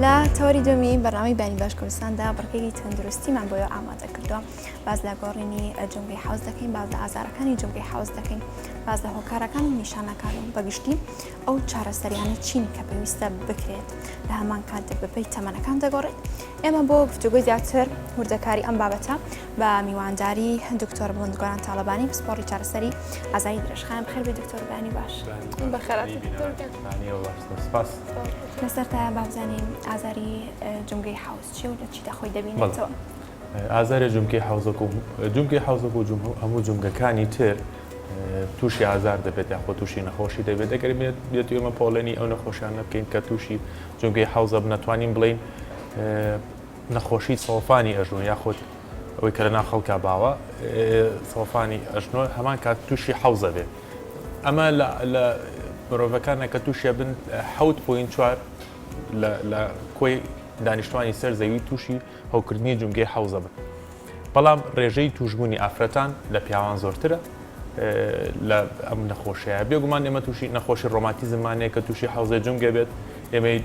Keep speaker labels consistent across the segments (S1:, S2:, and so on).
S1: لە تەوەری دووەمی بەرنامەی بەیانی باش کوردستاندا بڕگەی تەندروستیمان بۆ ئامادە کردووە باس لە گۆڕینی جومگەی حەوز دەکەین باس لە ئازارەکانی جومگەی حەوز دەکەین باس لە هۆکارەکان و نیشانەکان و بەگشتی ئەو چارەسەریانە چین کە پێویستە بکرێت لە هەمان کاتدا بەپێی تەمەنەکان دەگۆڕێت ئێمە بۆ گفتوگۆی زیاتر وردەکاری ئەم بابەتە بە میوانداری دکتۆر بڵند گۆران تاڵەبانی پسپۆڕی چارەسەری ئازاری درێژخایەن بەخێر بێی دکتۆر بەیانی باش.
S2: سپاس.
S1: لەسەرتایە با بزانین ئازاری جومگەی حەوز چیە و لە چیدا خۆی دەبینێتەوە؟
S2: ئازاری جومگەی حەوز وەکو جومگەی حەوز وەکو هەموو جومگەکانی تر تووشی ئازار دەبێت یاخۆ تووشی نەخۆشی دەبێت ئەگەر بێت ئێمە پۆڵێنی ئەو نەخۆشیانە بکەین کە تووشی جومگەی حەوزە بنەتوانین بڵین نەخۆشی سەوفانی ئەژنۆ یاخود ئەوەی کە لەناو خەڵکا باوە سەوفانی ئەژنۆ هەمان کات تووشی حەوزە بێت ئەمە لە مرۆڤەکانە کە تووشە بن 7.4 لە کۆی دانیشتوانی سەر زەوی تووشی هەوکردنی جومگەی حەوزە بن بەڵام ڕێژەی تووشبوونی ئافرەتان لە پیاوان زۆرترە لە ئەم نەخۆشیە بێگومان ئێمە تووشی نەخۆشی ڕۆماتیزممان هەیە کە تووشی حەوزەی جومگە بێت ئێمەی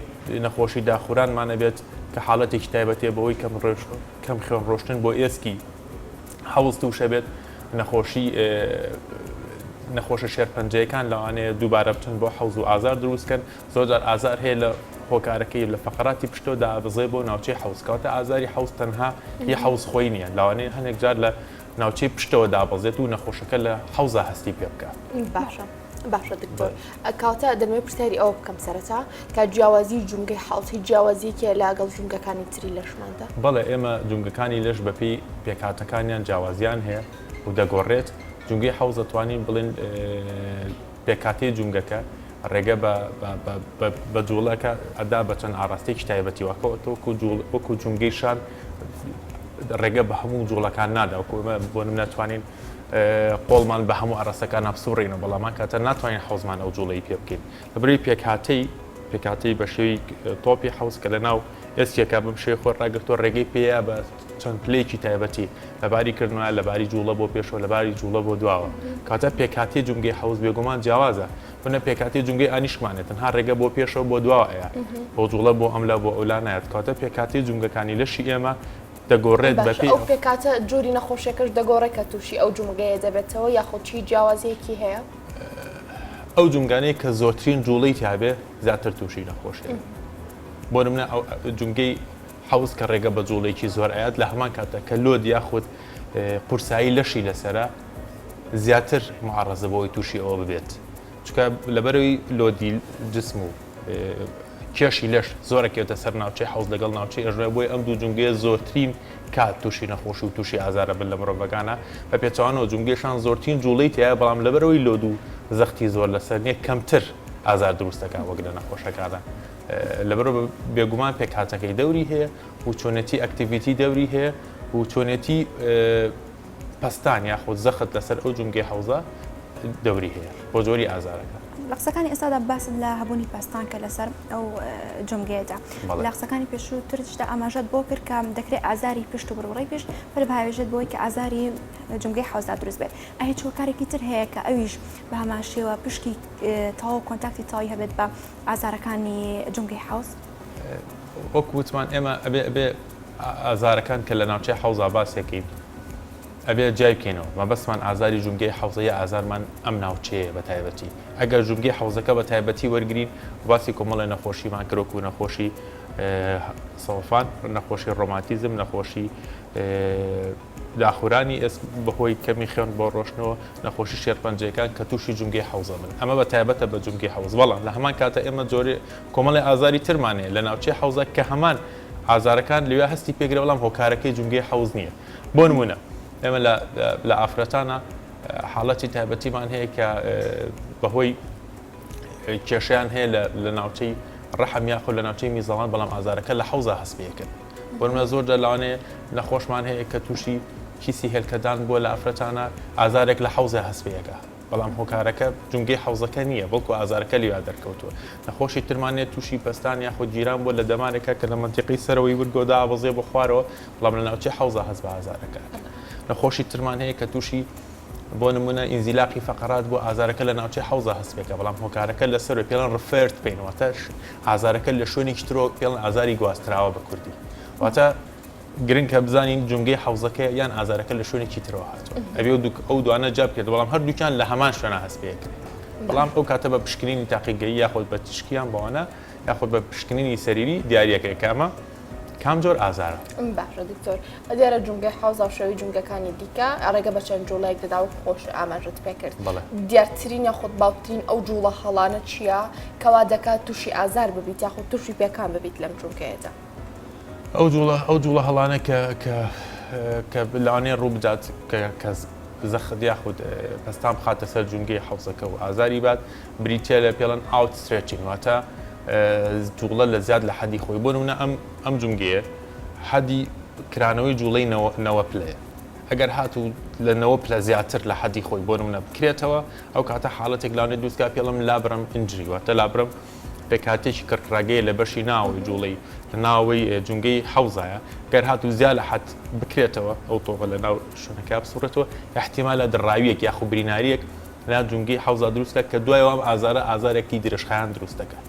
S2: نەخۆشی داخورانمان ئەبێت کە حاڵەتێکی تایبەتیە بەهۆی کەم کەم خوێن ڕۆشتن بۆ ئێسکی حەوز تووشە بێت نەخۆشی نەخۆشە شێرپەنجەیەکان لەوانەیە دووبارە بچن بۆ حەوز و ئازار دروستکەن زۆرجار ئازار هەیە لە هۆکارەکەی لە فەقەراتی پشتەوە دابەزێ بۆ ناوچەی حەوز کەواتە ئازاری حەوز تەنها هی حەوز خۆی نییە لەوانەیە هەنێک جار لە ناوچەی پشتەوە دابەزێت و نەخۆشەکە لە حەوزا هەستی پێ بکات.
S3: باشە باشە دکتۆر کاوتە دەمەوێت پرسیاری ئەوە بکەم سەرەتا کە جیاوازی جومگەی حەوز هیچ جیاوازیەکی هەیە لەگەڵ جومگەکانی تری لەشماندا؟
S2: بەڵێ ئێمە جومگەکانی لەش بەپێی پێکهاتەکانیان جیاوازیان هەیە و دەگۆڕێت جومگەی حەوز دەتوانین بڵێین پێکهاتەی جومگەکە ڕێگە بە جوڵەکە ئەدا بە چەند ئاڕاستەیەکی تایبەتی وەکو وەکو جومگەی شان ڕێگە بە هەموو جوڵەکان نادا وەکو ئێمە بۆ نمونە توانین قۆڵمان بە هەموو ئاراستەکان بسوڕینەوە بەڵام کاتە ناتوانین حەوزمان ئەو جوڵەی پێ بکەین لەبەرئەوەی پێکهاتەی پێکهاتەی بە شێوەی تۆپی حەوز کە لە ناو ئێسکێکە بەم شێوەی خۆی ڕاگرتووە ڕێگەی پێیە بە چەند پلەیەکی تایبەتی لەباری کردنەوە لەباری جوڵە بۆ پێشەوە لەباری جوڵە بۆ دواوە کاتە پێکهاتەی جومگەی حەوز بێگومان جیاوازە بنە پێکهاتەی جومگەی ئانیشکمانێت تەنها ڕێگە بۆ پێشەوە بۆ دواوە ئەیات بۆ جوڵە بۆ ئەملا بۆ ئەولا نایەت کاتە پێکهاتەی جومگەکانی لەشی ئێمە دەگۆڕێت
S3: باشە
S2: بەپێی
S3: ئەو پێکهاتە جۆری نەخۆشیەکەش دەگۆڕێت کە تووشی ئەو جومگەیە دەبێتەوە یاخود چی جیاوازیەکی هەیە؟
S2: ئەو جومگانەی کە زۆرترین جوڵەی تیابێ زیاتر تووشی نەخۆشی ئەبێت بۆ نمونە ئەو جومگەی حەوز کە ڕێگە بە جوڵەیەکی زۆر ئەیات لە هەمان کاتدا کە load یاخود قورسایی لەشی لەسەرە زیاتر معڕەزە بۆی تووشی ئەوە ببێت چونکە لەبەرەوەی load ی جسم و کێشی لەش زۆر ئەکەوێتە سەر ناوچەی حەوز لەگەڵ ناوچەی ئەژنۆ بۆیە ئەم دوو جومگەیە زۆرترین کات تووشی نەخۆشی و تووشی ئازارە بن لە مرۆڤەکانە بە پێچەوانەوە جومگەی شان زۆرترین جوڵەی تیایە بەڵام لەبەرئەوەی load و زەختی زۆر لەسەر نییە کەمتر ئازار دروست دەکات وەک لە نەخۆشەکانە لەبەرئەوە بێگومان پێکهاتەکەی دەوری هەیە و چۆنێتی activity دەوری هەیە و چۆنێتی پەستان یاخود زەخت لەسەر ئەو جومگەی حەوزە دەوری هەیە بۆ جۆری ئازارەکە.
S1: لە قسەکانی ئێستادا باست لە هەبوونی پەستان کە لەسەر ئەو جومگەیەدا لە قسەکانی پێشووترشدا ئاماژەت بۆ کرد کە دەکرێت ئازاری پشت و بڕبڕەی پشت پەل بهاوێژێت بۆی کە ئازاری جومگەی حەوزدا دروست بێت ئەی هیچ هۆکارێکی تر هەیە کە ئەویش بە هەمان شێوە پشکی تەواو contact ی تەواوی هەبێت بە ئازارەکانی جومگەی حەوز؟
S2: وەک وتمان ئێمە ئەبێ ئەبێ ئازارەکان کە لە ناوچەی حەوزا باسێکین ئەبێ جیای بکەینەوە مەبەستمان ئازاری جومگەی حەوزە یا ئازارمان ئەم ناوچەیە بە تایبەتی ئەگەر جومگەی حەوزەکە بە تایبەتی وەرگین باسی کۆمەڵی نەخۆشیمان کرد وەکو نەخۆشی سەوفان نەخۆشی ڕۆماتیزم نەخۆشی داخورانی ئێسک بەهۆی کەمی خوێن بۆ ڕۆشتنەوە، نەخۆشی شێرپەنجەیەکان کە تووشی جومگەی حەوزە بن. ئەمە بە تایبەتە بە جومگەی حەوز، بەڵام لە هەمان کاتە ئێمە جۆرێ کۆمەڵێ ئازاری ترمان هەیە لە ناوچەی حەوزە کە هەمان ئازارەکان لەوێ هەستی پێکرێ بەڵام هۆکارەکەی جومگەی حەوز نییە. بۆ نموونە ئێمە لە لە ئافرەتانە حاڵەتی تایبەتیمان هەیە کە بەهۆی کێشەیان هەیە لە ناوچەی ڕەحم یاخود لە ناوچەی میزەڵان بەڵام ئازارەکە لە حەوزا هەست پێکرد. بۆ نمونە زۆر جار لەوانەیە نەخۆشمان هەیە کە تووشی کیسی هێلکەدان بووە لە ئافرەتانە ئازارێک لە حەوزە هەست پێ ئەکا بەڵام هۆکارەکە جومگەی حەوزەکە نییە بەڵکو ئازارەکە لەویا دەرکەوتووە نەخۆشی ترمان هەیە تووشی پەستان یاخود گیران بووە لە دەمارێکە کە لە مەنتیقەی سەرەوەی ورگەوە دابەزێ بۆ خوارەوە بەڵام لە ناوچەی حەوزە هەست بە ئازارەکە نەخۆشی ترمان هەیە کە تووشی. بۆ نمونە ئینزیلاقی فەقەرات بۆ ئازارەکە لە ناوچەی حەوزا هەست پێکە بەڵام هۆکارەکە لەسەر پێڵەن referred pain واتە ئازارەکە لە شوێنێکی ترۆ پێڵەن ئازاری گواستراوە بە کوردی واتە گرنگە بزانین جومگەی حەوزەکە یان ئازارەکە لە شوێنێکی ترەوە هاتووە ئەبێ ئەو دوانە جیا بکرێت بەڵام هەردووکیان لە هەمان شوێنە هەست پێکرێت بەڵام ئەو کاتە بە پشکنینی تاقیگەیی یاخود بە تیشکیان بەوانە یاخود بە پشکنینی سەریری دیاریەکرێت کە ئەمە کام جۆر ئازارە.
S3: باشە دکتۆر دیارە جومگەی حەوز هاوشێوەی جومگەکانی دیکە ڕێگە بە چەند جوڵەیەک دەدا وەک خۆش ئاماژەت پێکرد دیارترین یاخود باوترین ئەو جوڵە هەڵانە چییە کەوا دەکات تووشی ئازار ببیت یاخود تووشی پێکان ببیت لەم جومگەیەدا؟
S2: ئەو جوڵە ئەو جوڵە هەڵانە کە کە کە لەوانەیە ڕوو بدات کە کە زەخت یاخود پەستان بخاتە سەر جومگەی حەوزەکە و ئازاری بات بریتە لە پێڵەن out stretching واتە جوڵە لە زیاد لە حەدی خۆی بۆ نمونە ئەم ئەم جومگەیە حەدی کرانەوەی جوڵەی نەوە پلەیە ئەگەر هاتوو لە نەوە پلە زیاتر لە حەدی خۆی بۆ نمونە بکرێتەوە ئەو کاتە حاڵەتێک لاونێ دروستکا پێڵم labrum injury واتە labrum پێکهاتەیەکی کڕکڕاگەیە لە بەشی ناوەوەی جوڵەی لە ناوەوەی جومگەی حەوزایە گەر هاتوو زیا لە حەد بکرێتەوە ئەو تۆپە لە ناو شوێنەکە بسوڕێتەوە ئیحتیمالە دڕاویەک یاخو بریناریەک لە جومگەی حەوزا دروست کە دوای ئەم ئازارە ئازارێکی درێژخایەن دروست دەکات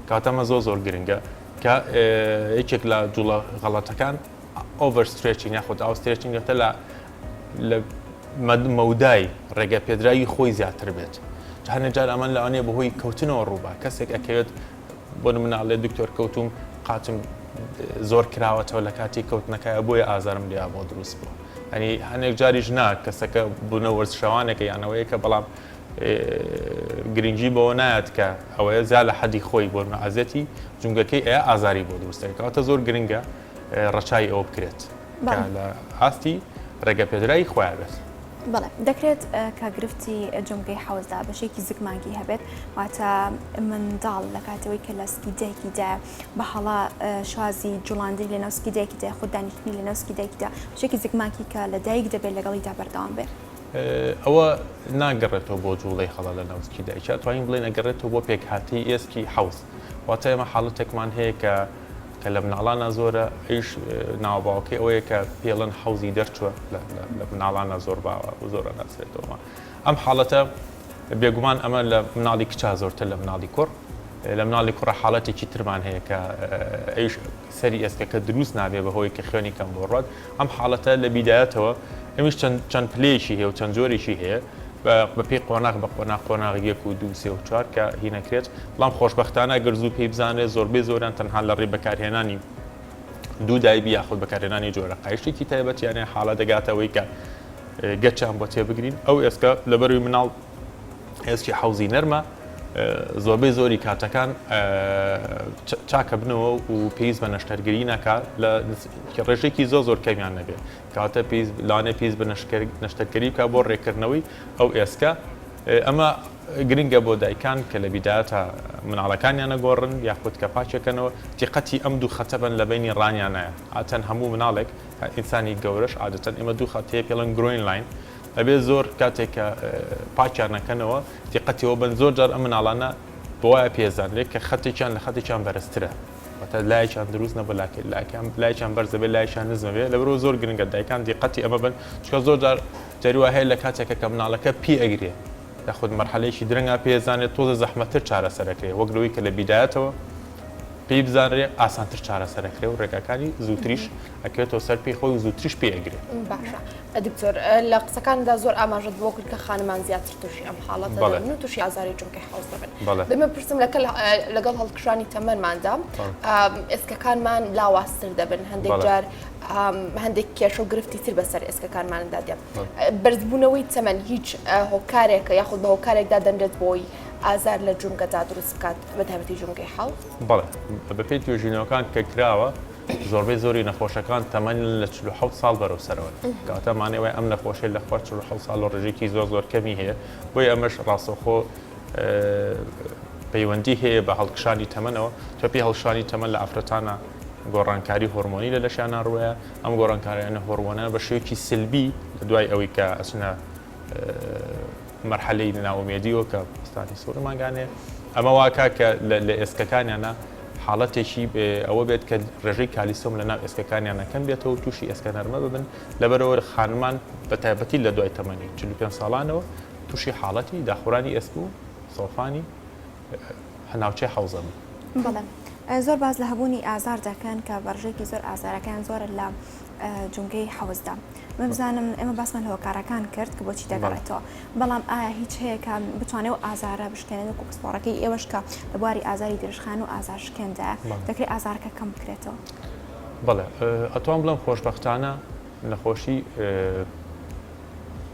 S2: کەواتە ئەمە زۆر زۆر گرنگە کە یەکێک لە جوڵە غەڵەتەکان over stretching یاخود out stretching ەتە لە لە مەودای ڕێگە پێدراوی خۆی زیاتر بێت هەنێ جار ئەمان لەوانەیە بەهۆی کەوتنەوە ڕووبا کەسێک ئەکەوێت بۆ نمونە ئەڵێ دکتۆر کەوتوم قاچم زۆر کراوەتەوە لە کاتی کەوتنەکە بۆیە ئازارم لێ بۆ دروست بوو ئەنی هەنێک جاریش نا کەسەکە بوونە وەرزشەوانێکە یانەوەیە کە بەڵام گرنگی بەوە نایەت کە ئەوەیە زیا لە حەدی خۆی بۆ ئازیەتی جومگەکەی ئەیا ئازاری بۆ دروست دەکات کەواتە زۆر گرنگە ڕەچای ئەوە بکرێت کە لە ئاستی ڕێگەپێدراوی خۆیان بێت.
S1: بەڵێ دەکرێت کە گرفتی جومگەی حەوزدا بەشێکی زگماگی هەبێت واتە منداڵ لە کاتەوەی کە لە سکی دایکیدا بە هەڵە شازی جوڵاندنی لە ناو سکی دایکیدا خود دانیشتنی لە ناو سکی دایکیدا بەشێکی زگماکی کە لە دایک دەبێت لەگەڵیدا بەردەوام بێت.
S2: ئەوە ناگەڕێتەوە بۆ جوڵەی هەڵە لە ناو سکی دایکا ئەتوانین بڵێین ئەگەڕێتەوە بۆ پێکهاتەی ئێسکی حەوز واتە ئێمە حاڵەتێکمان هەیە کە کە لە مناڵانا زۆرە ئەویش ناوە باوەکەی ئەوەیە کە پێڵەن حەوزی دەرچووە لە مناڵانا زۆر باوە و زۆر ئەناسرێتەوە ئەم حاڵەتە بێگومان ئەمە لە مناڵی کچا زۆرتر لە مناڵی کوڕ لە مناڵی کوڕە حاڵەتێکی ترمان هەیە کە ئەویش سەری ئێسکەکە دروست نابێ بەهۆی کە خوێنی کەم بۆ ڕوات ئەم حاڵەتە لە بیدایەتەوە ئەمیش چەند پلەیەکی هەیە و چەند جۆرێکی هەیە بەپێی قۆناغ بە قۆناغ قۆناغ یەک و دوو سێ و چوار کە هی نەکرێت بەڵام خۆشبەختانە گەر زوو پێی بزانرێت زۆربەی زۆریان تەنها لە ڕێی بەکارهێنانی دوو دایبی یاخود بەکارهێنانی جۆرە قایشێکی تایبەت یانە حاڵە دەگاتەوەی کە گەچیان بۆ تێبگرین ئەو ئێسکە لەبەروی مناڵ ئێسکی حەوزی نەرمە زۆربەی زۆری کاتەکان چاکە بنەوە و پێویست بە نەشتەرگەری ناکات لە ڕێژێکی زۆر زۆر کەمیان نەبێت کەواتە پێویست لەوانەیە پێویست بە نەشتەرگەری بکات بۆ ڕێککردنەوەی ئەو ئێسکە ئەمە گرنگە بۆ دایکان کە لە بیدایەتا مناڵەکانیان نەگۆڕن یاخود کە پاکێکەنەوە دیقەتی ئەم دوو خەتە بن لە بەینی ڕانیانایە عادەتەن هەموو مناڵێک ئینسانی گەورەش عادەتەن ئێمە دوو خەت هەیە پێڵەن groin line ئەبێ زۆر کاتێک کە پاکیان نەکەنەوە دیقەتیەوە بن زۆر جار ئەم مناڵانە بۆیە پێزانرێت کە خەتێکیان لە خەتێکیان بەرزترە واتە لایەکیان دروست نەبوو لاکەیان لایەکیان بەرز دەبێت لایەکیان نزم بێت لەبەرئەوە زۆر گرنگە دایکان دیقەتی ئەمە بن چونکە زۆر جار جاری وا هەیە لە کاتێکە کە مناڵەکە پێ ئەگرێ یاخود مەرحەلەیەکی درەنگا پێ زانێت تۆزە زەحمەتتر چارەسەرەکرێ وەک لەوەی کە لە بیدایەتەوە پێی بزانرێ ئاسانتر چارەسەرەکرێ و ڕێگاکانی زووتریش ئەکەوێتەوە سەر پێی خۆی و زووتریش پێ ئەگرێ.
S3: باشە دکتۆر لە قسەکاندا زۆر ئاماژەت بۆ کرد کە خانمان زیاتر تووشی ئەم حاڵەتە دەبن و تووشی ئازاری جومگەی حەوز دەبن. دەمە پرسم لەگەڵ هەڵکشانی تەمەنماندا ئێسکەکانمان لاوازتر دەبن هەندێک جار هەندێک کێشە و گرفتی تر بەسەر ئێسکەکانماندا دێن. بەرزبوونەوەی تەمەن هیچ هۆکارێکە یاخود بە هۆکارێکدا دەنرێت بۆی ئازار لە جومگەدا دروست بکات بە تایبەتی جومگەی حەوز؟
S2: بەڵێ بەپێی توێژینەوەکان کە کراوە زۆربەی زۆری نەخۆشەکان تەمەنیان لە 47 ساڵ بەرەو سەرەوەن کەواتە مانای وایە ئەم نەخۆشیە لە خوار 47 ساڵ و ڕێژەیەکی زۆر زۆر کەمی هەیە بۆیە ئەمەش ڕاستەوخۆ پەیوەندی هەیە بە هەڵکشانی تەمەنەوە تۆ پێی هەڵکشانی تەمەن لە ئافرەتانە گۆڕانکاری هۆرمۆنی لە لەشیانە ڕووەیە ئەم گۆڕانکاریانە هۆرمۆنە بە شێوەیەکی سلبی لە دوای ئەوەی کە ئەچنە مەرحەلەی نائومێدیەوە کە پەستانی سوڕی مانگانەیە ئەمە واکا کە لە ئێسکەکانیانە. حاڵەتێکی ئەوە بێت کە ڕێژەی کالیسۆم لە ناو ئێسکەکانیانە کەم بێتەوە و تووشی ئێسکە نەرمە ببن، لەبەرئەوە خانمان بە تایبەتی لە دوای تەمەنی 45 ساڵانەوە تووشی حاڵەتی داخورانی ئێسک و سەوفانی ناوچەی حەوزە بن.
S1: بەڵێ زۆر باس لە هەبوونی ئازار دەکەن کە بە ڕژێکی زۆر ئازارەکەیان زۆرە لە جومگەی حەوزدا. من بزانم ئێمە باسمان لە هۆکارەکان کرد کە بۆچی دەگەڕێتەوە بەڵام ئایا هیچ هەیە کە بتوانێت ئەو ئازارە بشکێنێت وەکو پسپۆڕەکەی ئێوەش کە لە بواری ئازاری درێژخایەن و ئازار شکێندایە دەکرێت ئازارەکە کەم بکرێتەوە؟
S2: بەڵێ ئەتوان بڵێم خۆشبەختانە نەخۆشی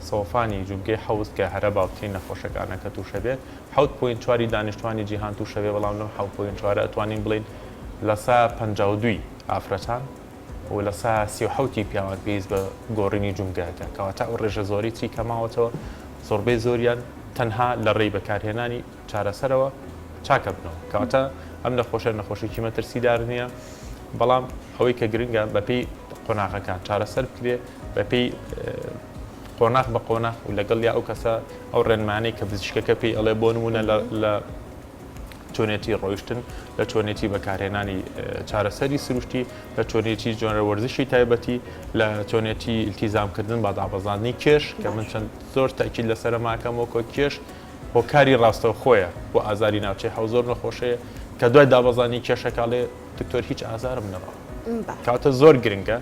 S2: سەوەفانی جومگەی حەوز کە هەرە باوترین نەخۆشەکانە کە تووشە بێ 7.4 دانیشتوانی جیهان تووشە بێ بەڵام لەم 7.4 ئەتوانین بڵین لە سا 52 ئافرەتان و 37% ی پیاوان پێویست بە گۆڕینی جومگە ئەکا کەواتە ئەو ڕێژە زۆرەی تری کە ماوەتەوە زۆربەی زۆریان تەنها لە ڕێی بەکارهێنانی چارەسەرەوە چاکەبنەوە کەواتە ئەم نەخۆشە نەخۆشیی مەترسیدار نییە بەڵام ئەوەی کە گرنگە بەپێی قۆناغەکان چارەسەر بکرێ بەپێی قۆناغ بە قۆناغ و لەگەڵ یا ئەو کەسە ئەو ڕێنمانەی کە پزیشکەکە پێی ئەڵێ بۆ نمونە لە چۆنێتی ڕۆیشتن، لە چۆنێتی بەکارهێنانی چارەسەری سروشتی، لە چۆنێتی جۆرە وەرزشی تایبەتی، لە چۆنێتی ئیلتیزامکردن بە دابەزاندنی کێش کە من چەند زۆر تەئکید لەسەرە ماکەم وەکۆ کێش هۆکاری ڕاستەوخۆیە بۆ ئازاری ناوچەی حەوز زۆر نەخۆشەیە کە دوای دابەزاندنی کێشەکە ئەڵێ دکتۆر هیچ ئازارم نەماوە. کەواتە زۆر گرنگە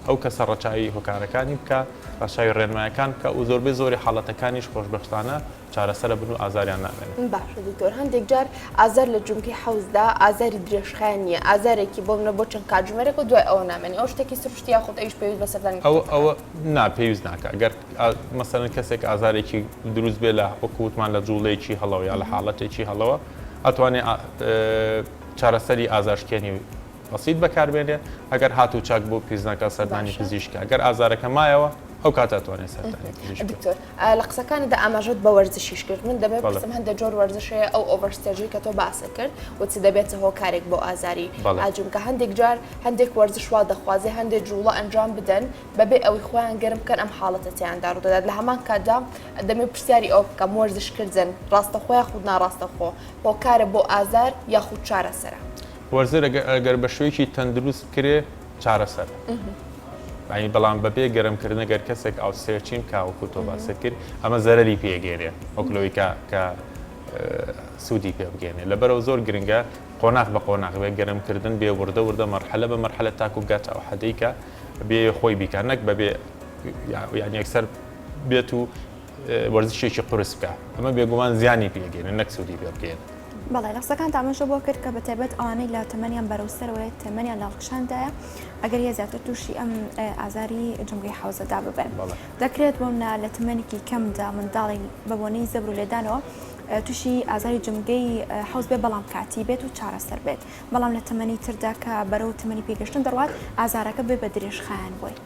S2: ئەو کەسە ڕەچاوی هۆکارەکانی بکا، ڕەچاوی ڕێنمایەکان بکا و زۆربەی زۆری حاڵەتەکانیش خۆشبەختانە چارەسەرە بن و ئازاریان نامێنێت.
S3: باشە دکتۆر هەندێک جار ئازار لە جومگەی حەوزدا ئازاری درێژخایەن نییە ئازارێکی بۆ منە بۆ چەند کاتژمێرێک و دوای ئەوە نامێنێ ئەو شتێکی سروشتی یاخود ئەویش پێویست بە سەردانی
S2: ئەوە ئەوە نا پێویست ناکا گەر مەسەلەن کەسێک ئازارێکی دروست بێ لە وەکو وتمان لە جوڵەیەکی هەڵەوە یا لە حاڵەتێکی هەڵەوە ئەتوانێ چارەسەری ئازارشکێنی بەسیت بەکاربێنێ ئەگەر هاتوو چاک بوو پێویست ناکات سەردانی پزیشک ئەگەر ئازارەکە مایەوە ئەو کاتە ئەتوانێت سەردانی پزیشک
S3: بکات. دکتۆر لە قسەکانتدا ئاماژەت بە وەرزشیش کرد من دەمەوێت بپرسم هەندێک جۆر وەرزش هەیە ئەو overstretch ەی کە تۆ باست کرد و چ دەبێتە هۆکارێک بۆ ئازاری جومگە هەندێک جار هەندێک وەرزش وا دەخوازێ هەندێک جوڵە ئەنجام بدەن بەبێ ئەوەی خۆیان گەرم بکەن ئەم حاڵەتە تیاندا ڕوودەدات لە هەمان کاتدا دەمەوێت پرسیاری ئەوە بکەم وەرزشکردن ڕاستەخۆ یاخود ناڕاستەخۆ هۆکارە بۆ ئازار یاخود چارەسەرە؟
S2: وەرزش ئەگەر بە شێوەیەکی تەندروست بکرێ چارەسەرە. یانی بەڵام بەبێ گەرم کردن گەر کەسێک outstretching بکا وەکو تۆ باست کرد ئەمە زەرەری پێگەێنێ وەک لەوەی کە کە سوودی پێ بگەێنێ لەبەرەوە زۆر گرنگە قۆناغ بە قۆناغ بێ گەرمکردن بێ وردە وردە مەرحەلە بە مەرحەلە تاکو بگاتە ئەو حەدەی کە بێ خۆی بیکا نەک بەبێ یان یەکسەر بێت و وەرزشێکی قورس بکا ئەمە بێگومان زیانی پێگەێنێ نەک سوودی پێ بگەێنێ.
S1: بەڵێ لە قسەکانت ئاماژە بۆ کرد کە بە تایبەت ئەوانەی لە تەمەنیان بەرەو سەرەوەیە تەمەنیان لە هەڵکشاندایە ئەگەر هەیە زیاتر تووشی ئەم ئازاری جومگەی حەوزەدا ببن دەکرێت بۆ منە لە تەمەنێکی کەمدا منداڵێک بە بۆنەی زەبر و لێدانەوە تووشی ئازاری جومگەی حەوز بێ بەڵام کاتی بێت و چارەسەر بێت بەڵام لە تەمەنی تردا کە بەرەو تەمەنی پێگەشتن دەڕوات ئازارەکە بێ بە درێژخایەن بۆی.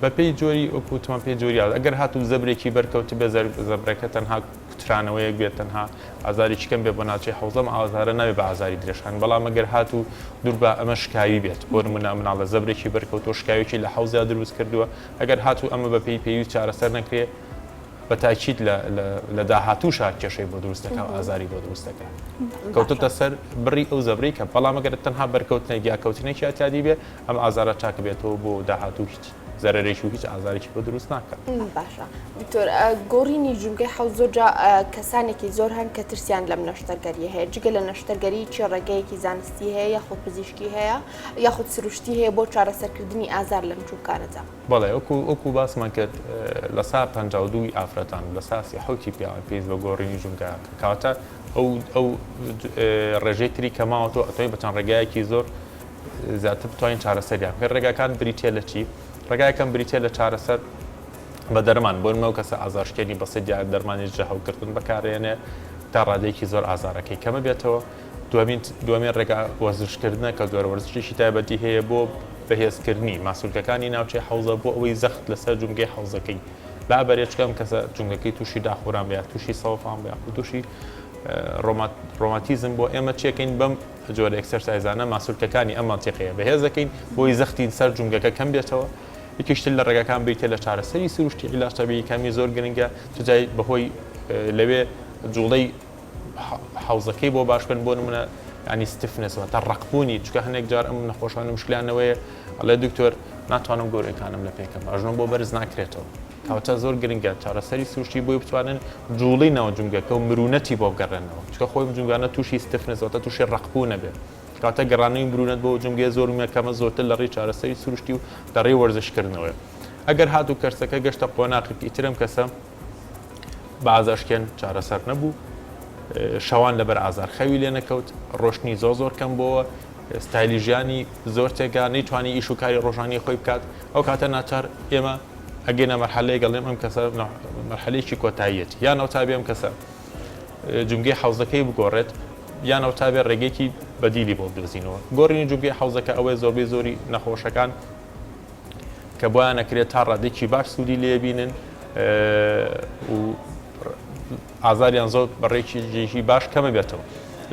S2: بەپێی جۆری وەکو وتمان پێی جۆری ئازار ئەگەر هاتوو زەبرێکی بەرکەوتبێ زەبرەکە تەنها کوترانەوەیەک بێت تەنها ئازارێکی کەم بێت بۆ ناوچەی حەوزە ئەم ئازارە نابێت بە ئازاری درێژخایەن بەڵام ئەگەر هاتوو دوور بە ئەمە شکاوی بێت بۆ نمونە مناڵە زەبرێکی بەرکەوتووە شکاوێکی لە حەوزیا دروست کردووە ئەگەر هاتوو ئەمە بەپێی پێویست چارەسەر نەکرێ بە تاکید لە لە داهاتووشا کێشەی بۆ دروست دەکا و ئازاری بۆ دروست دەکا کەوتۆتە سەر بڕی ئەو زەبرەی کە بەڵام ئەگەر تەنها بەرکەوتنێک یا کەوتنێکی ئەتیادی بێ ئەم ئازارە چاک بێتەوە بۆ داهاتوو هیچ زەرەرێکی و هیچ ئازارێکی بۆ دروست ناکات.
S3: باشە دکتۆر گۆڕینی جومگەی حەوز زۆر جا کەسانێکی زۆر هەن کە ترسیان لەم نەشتەرگەریە هەیە جگە لە نەشتەرگەری چی ڕێگەیەکی زانستی هەیە یاخود پزیشکی هەیە یاخود سروشتی هەیە بۆ چارەسەرکردنی ئازار لەم جومگانەدا؟
S2: بەڵێ وەکو وەکو باسمان کرد لە سا 52 ی ئافرەتان و لە سا 37 ی پیاوان پێویست بە گۆڕینی جومگە کەواتە ئەو ئەو ڕێژەی تری کە ماوەتەوە ئەتوانین بە چەند ڕێگایەکی زۆر زیاتر بتوانین چارەسەریان بکەین ڕێگاکان بریتە لە چی ڕێگایەکەم بریتە لە چارەسەر بە دەرمان بۆ نمونە ئەو کەسە ئازارشکێنی بەسیت یا دەرمانی دژە هەوکردن بەکارێنێ تا ڕادەیەکی زۆر ئازارەکەی کەمە بێتەوە دومین دومین ڕێگا وەرزشکردنە کە جۆرە وەرزشێکی تایبەتی هەیە بۆ بەهێزکردنی ماسولکەکانی ناوچەی حەوزە بۆ ئەوەی زەخت لەسەر جومگەی حەوزەکەی لابەرێت چونکە ئەم کەسە جومگەکەی تووشی داخوران بێ یا تووشی سەوفان بێ یاخود تووشی ڕۆماتیزم بۆ ئێمە چێکەین بەم جۆرە exercise انە ماسولکەکانی ئەم مەنتیقەیە بەهێز دەکەین بۆی زەختی سەر جومگەکە کەم بێتەوە. یەکێکی تر لە ڕێگاکان بریتیە لە چارەسەری سروشتی عیلاج تەبیعی کامی زۆر گرنگە چ جای بەهۆی لەوێ جوڵەی حەوزەکەی بۆ باش بکەن بۆ نمونە ینی stiffness واتە ڕەقبوونی چکە هەنێک جار ئەم نەخۆشانە مشکلیانەوەیە ئەڵێ دکتۆر ناتوانم گۆرەکانم لە پێکەم ئەژنۆم بۆ بەرز ناکرێتەوە. کەواتە زۆر گرنگە چارەسەری سروشتی بۆی بتوانن جوڵەی ناو جومگەکە و مرونەتی بۆ بگەڕێنەوە چونکە خۆی جومگانە تووشی stiffness واتە تووشی ڕەقبوون نەبێت کەواتە گەڕانەوەی مرونەت بۆ جومگەیە زۆر کەمە زۆرتر لە ڕێی چارەسەری سروشتی و لە ڕێی وەرزشکردنەوەیە ئەگەر هاتوو کەرسەکە گەشتە قۆناغێکی ترم کەسە بە ئازارشکێن چارەسەر نەبوو شەوان لەبەر ئازار خەوی لێ نەکەوت ڕۆشتنی زۆر زۆر کەم بۆوە ستایلی ژیانی زۆر تێکا نەیتوانی ئیش و کاری ڕۆژانی خۆی بکات ئەو کاتە ناچار ئێمە ئەگەینە مەرحەلەیەک ئەڵێم ئەم کەسە مەرحەلەیەکی کۆتاییەتی یان ئەو تابێ ئەم کەسە جومگەی حەوزەکەی بگۆڕێت یان ئەو تابێ ڕێگەیەکی بەدیلی بۆ بدۆزینەوە. گۆڕینی جومگەی حەوزەکە ئەوەیە زۆربەی زۆری نەخۆشەکان کە بۆیان ئەکرێت تا ڕادەیەکی باش سوودی لێ بینن و ئازاریان زۆر بە ڕێژەیەکی باش کەمە بێتەوە.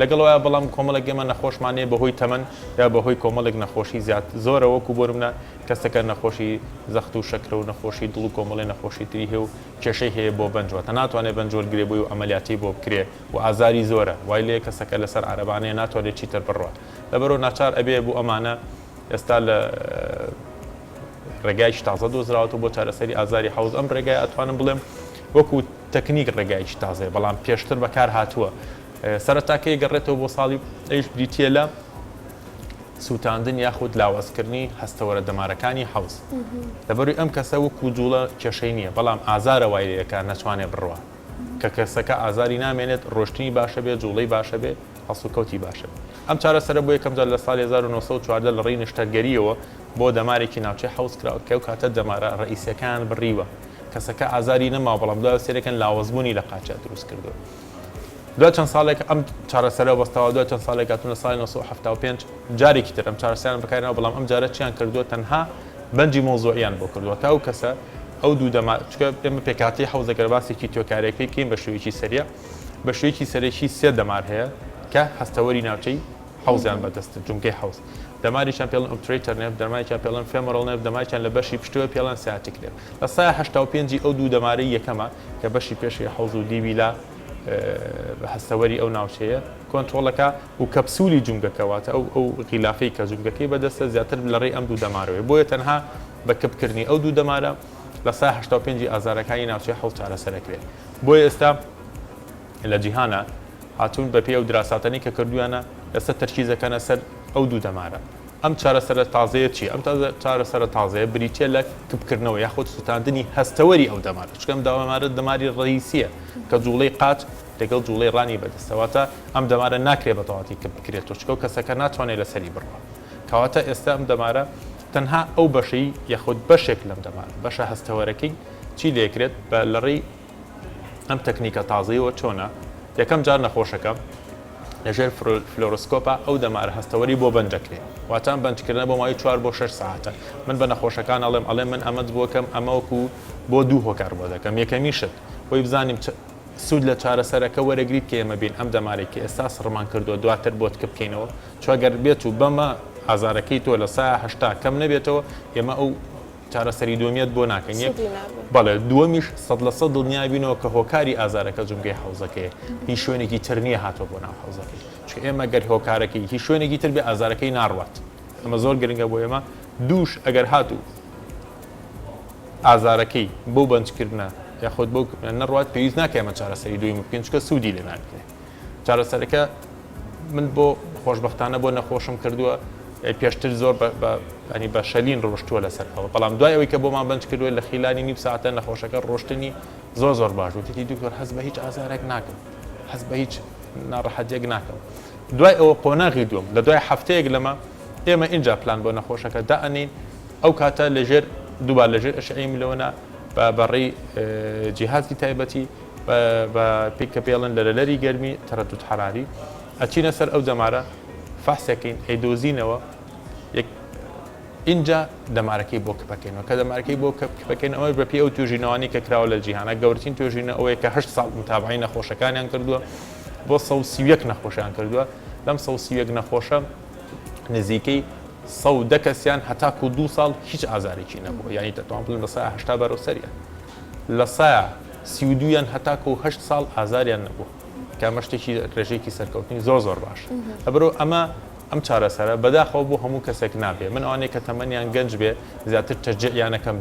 S2: لەگەڵ ئەوەیا بەڵام کۆمەڵێک ئێمە نەخۆشمان هەیە بەهۆی تەمەن یا بەهۆی کۆمەڵێک نەخۆشی زیاد زۆرە وەکو بۆ نمونە کەسەکە نەخۆشی زەخت و شەکرە و نەخۆشی دڵ و کۆمەڵێ نەخۆشی تری هەیە و کێشەی هەیە بۆ بەنج واتە ناتوانێ بەنج وەرگرێ بۆی و عەمەلیاتی بۆ بکرێ و ئازاری زۆرە وای لێ کەسەکە لەسەر عەرەبانەیە ناتوانێ چیتر بڕوا لەبەرئەوە ناچار ئەبێ بۆ ئەمانە ئێستا لە ڕێگایەکی تازە دۆزراوەتەوە بۆ چارەسەری ئازاری حەوز ئەم ڕێگای ئەتوانم بڵێم وەکو تەکنیک ڕێگایەکی تازەیە بەڵام پێشتر بەکار هاتووە سەرەتاکەی گەڕێتەوە بۆ ساڵی ئەویش بریتییە لە سووتاندن یاخود لاوازکردنی هەستەوەرە دەمارەکانی حەوز. لەبەروی ئەم کەسە وەکو جوڵە کێشەی نییە، بەڵام ئازارە وای لێدەکات نەتوانێت بڕوا. کە کەسەکە ئازاری نامێنێت، ڕۆشتنی باشە بێ، جوڵەی باشە بێ، هەڵسوکەوتی باشە بێ. ئەم چارەسەرە بۆ یەکەم جار لە ساڵی 1914 لە ڕێی نەشتەرگەرییەوە بۆ دەمارێکی ناوچەی حەوز کراوە کە ئەو کاتە دەمارە ڕەئیسیەکەیان بڕیوە. کەسەکە ئازاری نەماوە، بەڵام دوای سەیرەکەن لاوەزبوونی لە قاچیا دروست کردووە. دوای چەند ساڵێک ئەم چارەسەرە وەستاوە، دوای چەند ساڵێک هاتوون لە ساڵی 1975 جارێکی تر ئەم چارەسەریان بەکارهێناوە، بەڵام ئەم جارە چیان کردووە تەنها بەنجی مەوزوعیان بۆ کردووە تا ئەو کەسە ئەو دوو دەما چونکە ئێمە پێکهاتەی حەوز ئەگەر باسێکی توێکاریەکەی بکەین بە شێوەیەکی سەریع بە شێوەیەکی سەرەکی سێ دەمار هەیە کە هەستەوەری ناوچەی حەوزیان بەدەستە جومگەی حەوز دەماریشیان پێڵن obturator nerve دەمارێکیان پێڵن femoral nerve دەمارێکیان لە بەشی پشتەوە پێڵن sciatic nerve لە سایە 85 ی ئەو دوو دەمارەی یەکەمە کە بەشی پێشی حەوز و دیوی لا هەستەوەری ئەو ناوچەیە کۆنترۆڵەکە و کەپسولی جومگەکە واتە ئەو ئەو غیلافەی کە جومگەکەی بەدەستە زیاتر لە ڕێی ئەم دوو دەمارەوەی بۆیە تەنها بە کپکردنی ئەو دوو دەمارە لە سای 85 ی ئازارەکانی ناوچەی حەوز چارەسەرەکرێت بۆیە ئێستا لە جیهانا هاتوون بەپێی ئەو دراساتانەی کە کردوویانە لەسەر تەرکیز دەکەنە سەر ئەو دوو دەمارە. ئەم چارەسەرە تازەیە چییە؟ ئەم چارەسەرە تازەیە بریتییە لە کپکردنەوە یاخود سوتاندنی هەستەوەری ئەو دەمارە، چونکە ئەم دەمارە دەماری ڕەئیسییە کە جوڵەی قاچ لەگەڵ جوڵەی ڕانی بەدەستە، واتە ئەم دەمارە ناکرێت بە تەواوەتی کپ بکرێتەوە چونکە ئەو کەسەکە ناتوانێت لەسەری بڕوا. کەواتە ئێستا ئەم دەمارە تەنها ئەو بەشەی یاخود بەشێک لەم دەمارە، بەشە هەستەوەرەکەی چی لێکرێت بە لەڕێی ئەم تەکنیکە تازەیەوە چۆنە؟ یەکەم جار نەخۆشەکە لەژێر فلۆرۆسکۆپا ئەو دەمارە هەستەوەری بۆ بەنج دەکرێ واتە ئەم بەنجکردنە بۆ ماوەی چوار بۆ شەش سەعاتە من بە نەخۆشەکان ئەڵێم ئەڵێم من ئەمەت بۆ کەم ئەمە وەکو بۆ دوو هۆکار بۆ دەکەم یەکەمی شت بۆی بزانیم سوود لە چارەسەرەکە وەرەگریت کە ئێمە بین ئەم دەمارەی کە ئێستا سڕمان کردووە دواتر بۆت کپ بکەینەوە چونکە گەر بێت و بەمە ئازارەکەی تۆ لە سایە 80 کەم نەبێتەوە ئێمە ئەو چارەسەری دووەمیت بۆ ناکەین یەک
S3: سوودی نابێت.
S2: بەڵێ دووەمیش 100% دڵنیا بینەوە کە هۆکاری ئازارەکە جومگەی حەوزەکەیە هی شوێنێکی تر نییە هاتووە بۆ ناو حەوزەکەی چونکە ئێمە گەر هۆکارەکەی هی شوێنێکی تر بێ ئازارەکەی ناڕوات ئەمە زۆر گرنگە بۆ ئێمە دووش ئەگەر هاتوو ئازارەکەی بەو بەنجکردنە یاخود بەو نەڕوات پێویست ناکە ئێمە چارەسەری دووەمی بکەین چونکە سوودی لێ نابینێ چارەسەرەکە من بۆ خۆشبەختانە بۆ نەخۆشم کردووە پێشتر زۆر ینی بە شەلین ڕۆشتووە لەسەر ئەوە بەڵام دوای ئەوەی کە بۆمان بەنج کردووە لە خیلانی نیو ساعتە نەخۆشەکە ڕۆشتنی زۆر زۆر باش وتیتی دکتۆر هەست بە هیچ ئازارێک ناکەم هەست بە هیچ ناڕەحەتێک ناکەم دوای ئەوە قۆناغی دووەم لە دوای هەفتەیەک لەمە ئێمە ئینجا پلان بۆ نەخۆشەکە دائەنین ئەو کاتە لەژێر دووبار لەژێر ئەشعەی ملەوەنا بە بەڕێی جیهازی تایبەتی بە پێی کە پێڵن لەرەلەری گەرمی تردد حراری ئەچینە سەر ئەو دەمارە فەحسەکەین ئەیدۆزینەوە یەک ئینجا دەمارەکەی بۆ کپەکەینەوە کە دەمارەکەی بۆ کپەکەین ئەوەش بەپێی ئەو توێژینەوانی کە کراوە لە جیهانە گەورترین توێژینە ئەوەیە کە هەشت ساڵ متابعەی نەخۆشەکانیان کردووە بۆ 131 نەخۆشیان کردووە لەم 131 نەخۆشە نزیکەی 110 کەسیان هەتاکو دوو ساڵ هیچ ئازارێکی نەبووە یعنی دەتوان بڵێم لە سایە 80 بەرەو سەریان لە سایە 32 یان هەتاکو هەشت ساڵ ئازاریان نەبووە. کە ئەمە شتێکی ڕێژەیەکی سەرکەوتنی زۆر زۆر باش لەبەرئەوە ئەمە ئەم چارەسەرە بەداخەوە بۆ هەموو کەسێک نابێ من ئەوانەی کە تەمەنیان گەنج بێ زیاتر تەرجیعیانەکەم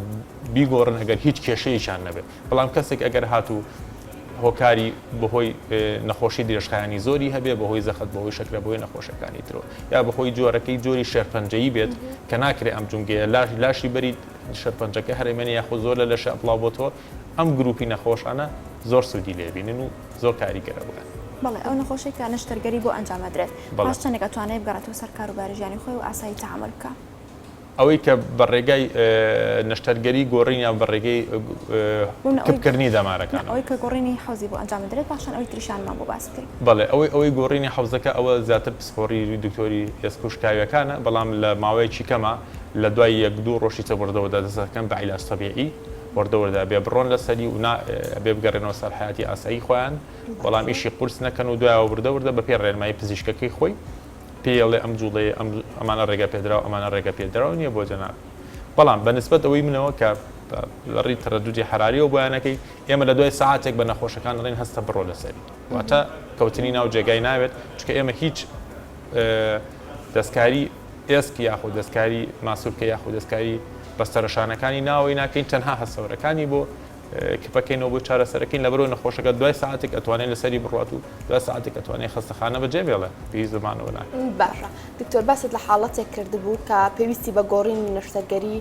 S2: بیگۆڕن ئەگەر هیچ کێشەیەکیان نەبێ بەڵام کەسێک ئەگەر هاتوو هۆکاری بەهۆی نەخۆشی درێژخایەنی زۆری هەبێ بەهۆی زەخت بەهۆی شەکرە بەهۆی نەخۆشیەکانی ترەوە یا بەهۆی جۆرەکەی جۆری شێرپەنجەیی بێت کە ناکرێ ئەم جومگەیە لاش لاشی بەری شێرپەنجەکە هەرێمێنێ یاخود زۆر لە لەشە بڵاو بۆتەوە ئەم گروپی نەخۆشانە زۆر سوودی لێبینن و زۆر کاریگەرە بۆیان.
S1: بەڵێ ئەو نەخۆشەی کە نەشتەرگەری بۆ ئەنجام ئەدرێت پاش چەندێک ئەتوانێت بگەڕێتەوە سەر کاروباری ژیانی خۆی و ئاسایی تەعامول بکا؟
S2: ئەوەی کە بە ڕێگای نەشتەرگەری گۆڕین یان بە ڕێگەی کپکردنی دەمارەکان؟
S1: ئەوەی کە گۆڕینی حەوزی بۆ ئەنجام دەدرێت پاشان ئەوی تریشانمان بۆ باس بکەی.
S2: بەڵێ ئەوەی ئەوەی گۆڕینی حەوزەکە ئەوە زیاتر پسپۆڕی دکتۆری ئێسک و شکاویەکانە بەڵام لە ماوەیەکی کەمە لە دوای یەک دوو ڕۆژی تر وردە وردە دەست دەکەن بە عیلاج تەبیعی وردە وردە ئەبێ بڕۆن لەسەری و نا ئەبێ بگەڕێنەوە سەر حەیاتی ئاسایی خۆیان بەڵام ئیشی قورس نەکەن و دوایەوە وردە وردە بەپێی ڕێنمایی پزیشکەکەی خۆی پێی ئەڵێ ئەم جوڵەیە ئەم ئەمانە ڕێگە پێدراو ئەمانە ڕێگە پێدراو نییە بۆ جەناب بەڵام بە نسبەت ئەوەی منەوە کە لە ڕێی تەرەدودی حەراریەوە بۆیانەکەی ئێمە لە دوای سەعاتێک بە نەخۆشەکان دەڵێین هەستە بڕۆ لەسەری واتە کەوتنی ناو جێگای ناوێت چونکە ئێمە هیچ دەستکاری ئێسک یاخود دەستکاری ماسولکە یاخود دەستکاری بەستەرە شانەکانی ناوەوەی ناکەین تەنها هەستەوەرەکانی بۆ کپەکەینەوە بۆ چارەسەرەکەین لەبەرئەوەی نەخۆشەکە دوای سەعاتێک ئەتوانێت لەسەری بڕوات و دوای سەعاتێک ئەتوانێت خەستەخانە بەجێ بێڵێ پێویست بە مانەوە ناکات.
S3: باشە دکتۆر باست لە حاڵەتێک کردبوو کە پێویستی بە گۆڕینی نەشتەرگەری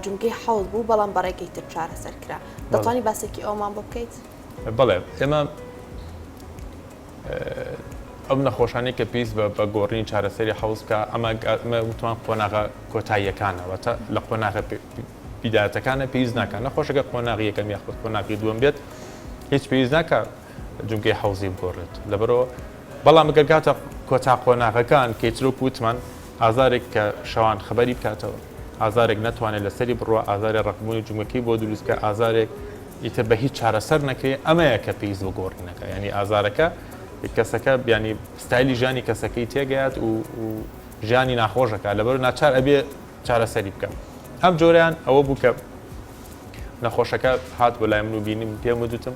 S3: جومگەی حەوز بوو بەڵام بە ڕێگەی تر چارەسەر کرا دەتوانی باسێکی ئەومان بۆ بکەیت؟
S2: بەڵێ ئێمە ئەو نەخۆشانەی کە پێویست بە گۆڕینی چارەسەری حەوز بکە ئەمە وتمان قۆناغە کۆتاییەکانە واتە لە قۆناغە بیدایەتەکانە پێویست ناکە نەخۆشەکە قۆناغی یەکەم یاخود قۆناغی دووەم بێت هیچ پێویست ناکە جومگەی حەوزی بگۆڕێت لەبەرەوە بەڵام گەر گاتە کۆتا قۆناغەکان کەیترۆک وتمان ئازارێک کە شەوان خەبەری بکاتەوە ئازارێک نەتوانێت لەسەری بڕوا ئازارێ ڕقبوونی جومگەکەی بۆ دروستکە ئازارێک ئیتر بە هیچ چارەسەر نەکرێ ئەمەیە کە پێویست بە گۆڕینەکە یانی ئازارەکە کەسەکە بیانی ستایلی ژیانی کەسەکەی تێگەیات و ژیانی ناخۆشەکە لەبەر ناچار ئەبێ چارەسەری بکە ئەم جۆریان ئەوە بوو کە نەخۆشەکە هات بۆ لای من و بینیم پێم وتم